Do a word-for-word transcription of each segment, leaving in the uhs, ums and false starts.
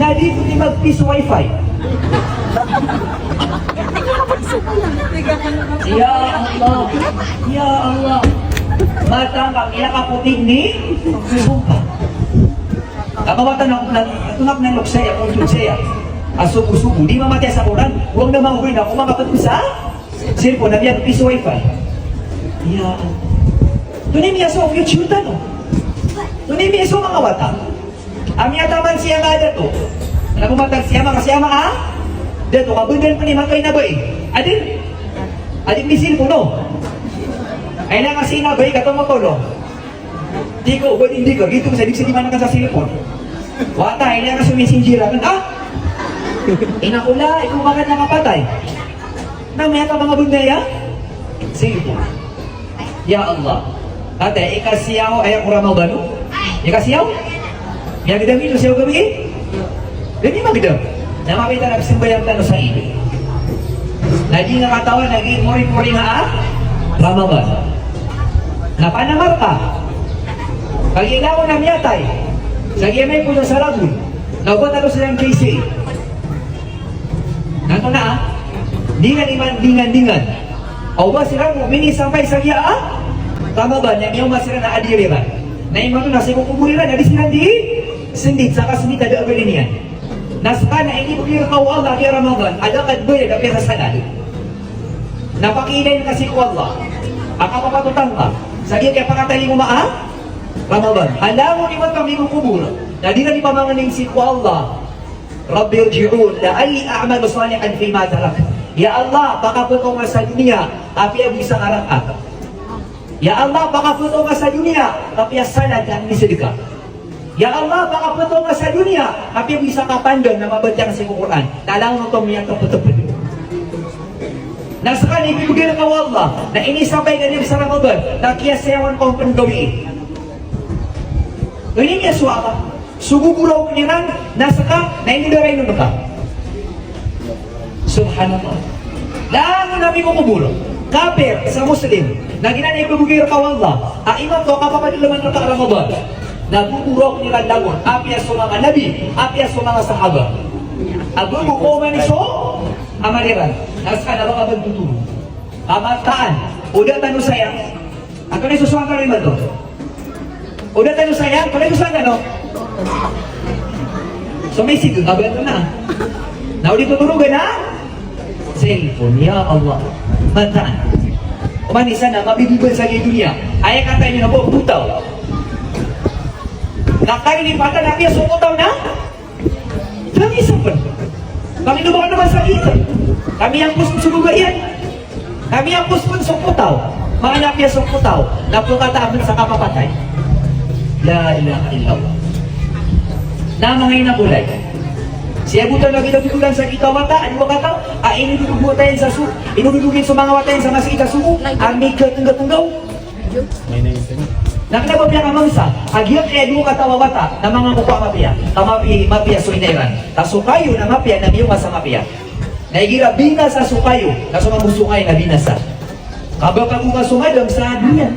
Adi ko di magpiso wifi. Ya Allah. Ya Allah. Mataan ka, miyakapotig ni sumpa. Kapawatan ako na, ito na, na loksaya, kung loksaya. A sobo-sobo, di mamatay sa koran, huwag na mauwi na, kung makapatid sa cellphone, na miyagpiso wifi. Ya Allah. Tonaa i miyasowa o future tano? Tonaa i miyasowa o manga wata? A miyataman sii a dato. Na komatag sii a manga, sii a manga dato. Ka bndan pn i matoy na bai. Adn? Adn di cellphone, no? Ay na nga sii na bai, kato matolong. Di ko, ba di, di ko. Dito sa, di sa di man ka sa cellphone. Wata, ay na nga sa messenger, ah? Ina ko la, ikaw bakit nakapatay? Na miyaka manga bndan iyan? Cellphone. Ya Allah. Ati, ikasiyaw, aya ko Ramadan, no? Ikasiyaw? Miyagdam ito siyaw gawii? Di magdam. Na mapita na pzambayang tano sa Eid. Na di nga katawan na giya moring-moring a Ramadan. Na panamar ka. Kagiya langon a miyatay. Sa giya may puso sa ragon. Na oba tano sa J C. Na antonaa, di nga di man, di nga, di nga. Aw ba siran mu'minin sampay sa giya a Ramadan, na miyaoma siran a adiri iran. Na imanto na sii ko kobor iran, na di siran di sndit, saka sndit a da a bali niyan. Na ska na inibgay rka o Allah a giya Ramadan, a da ka dn bayad a piyasasalad. Na pakiilayn ka sii ko Allah a kapapatotan ka sa giya kiyapakatalingoma a Ramadan. A langon imanto a miyakobor, na di ran di pamangnin sii ko Allah. Rabbi irji'un la'alli a'malu salihan fima tarak. Ya Allah, pakapto nga sa doniya, apiya bo i saka rakat. Ya Allah, pakapto nga sa doniya, apiya salad a minisdka. Ya Allah, pakapto nga sa doniya, apiya bo i saka pandangan a mabatiya sii ko Qur'an. Na langon oto miyatptpd. Na ska na ibibgay rka o Allah, na inisampay ka niyan sa Ramadan, na kiyasiyawan ka on pn gawii. Ini miyasowa ka. So gogorao kiran, na ska, na inidarain ka. Subhanallah. Langon a miyakobor, kapir sa Muslim, na giyanan i ibibgay rka o Allah a imanto a kapapadalman rka a Ramadan. Na gogorao kiran langon, apiya so manga nabi, apiya so manga sahaba. Ago bo ko mani so amal iran. Na ska na ba ka ba dn totoro. Kamataan. O da tano saya. Antonaa i sosowa tano imanto? O da tano saya, antonaa i sosowa tano? So message, kabaya tano na. Na o di totorogan a cellphone, ya Allah. Mataan. Oman i isa na mabibiban sa giya doniya. Aya katharo iyan na bo, potaw. Na kagiya di patan, apiya so potaw na Kami sempet. Kami no ba ka naman sa ito. Kami ang pus-, suruga iyan. Kami ang pus-, pun so potaw. Maana apiya so potaw na pkhataan sa kapapatay. La ilaha illallah. Na manga ina ko lay. Sii bo tano a ginagogolan sa giyangkaya wata, ano ba kataw? A, inododog o wata iyan sa su-, inododog iyan so manga wata iyan sa masiit a sogo, a migtnggatnggaw. Na kna ba piya ka mangsa a giyangkaya dowa kataw a wata na manga kokowa a mapiya, ka mapi-, mapiya so ina iran. Ka so kayo na mapiya na miyaoma sa mapiya. Na igira binasa so kayo, na so mabosong aya na binasa. Ka ba ka bo ka somadam sa doniya.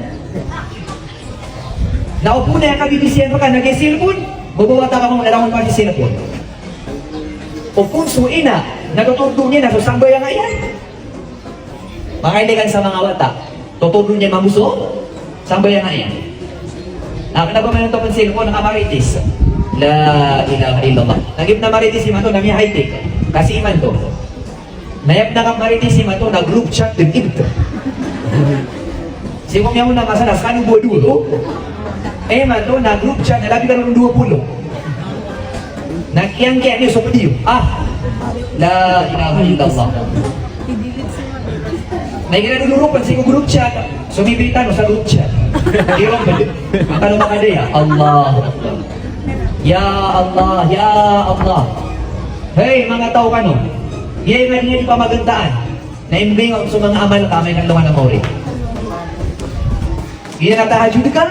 Na opama na aya kabibisiyan rka na giya cellphone, bo ba wata ka mambo na langon ka sii cellphone. Opama so ina na totordo niyan na so sambayang iyan. Makailay kan sa manga wata. Totordo niyan mambo so sambayang iyan. Na kna ba maana oto pn cellphone, na ka marites. La ilaha illallah. Na giya pn a marites imanto na miya-high tech. Ka sii imanto na aya pn a kamarites imanto na group chat dn ibt. Sii ko miyaona a masa na skano bo a dowa, o. Imanto na group chat na labi kano ron dowa polo. Na kiyangkaya niyo so pd iyo. Ah. La ilaha illallah. Na igira dodorop sii ko group chat, so mibitano sa group chat. Di ron pd. Kano makadaya. Allahu Akbar. Ya Allah, ya Allah. Hey, manga taw kano. Giyaya nga di niyan di pamagantaan. Na imbingaw so manga amal ka, amay ka alongan a maori. Giyaya nga tahajjud ka,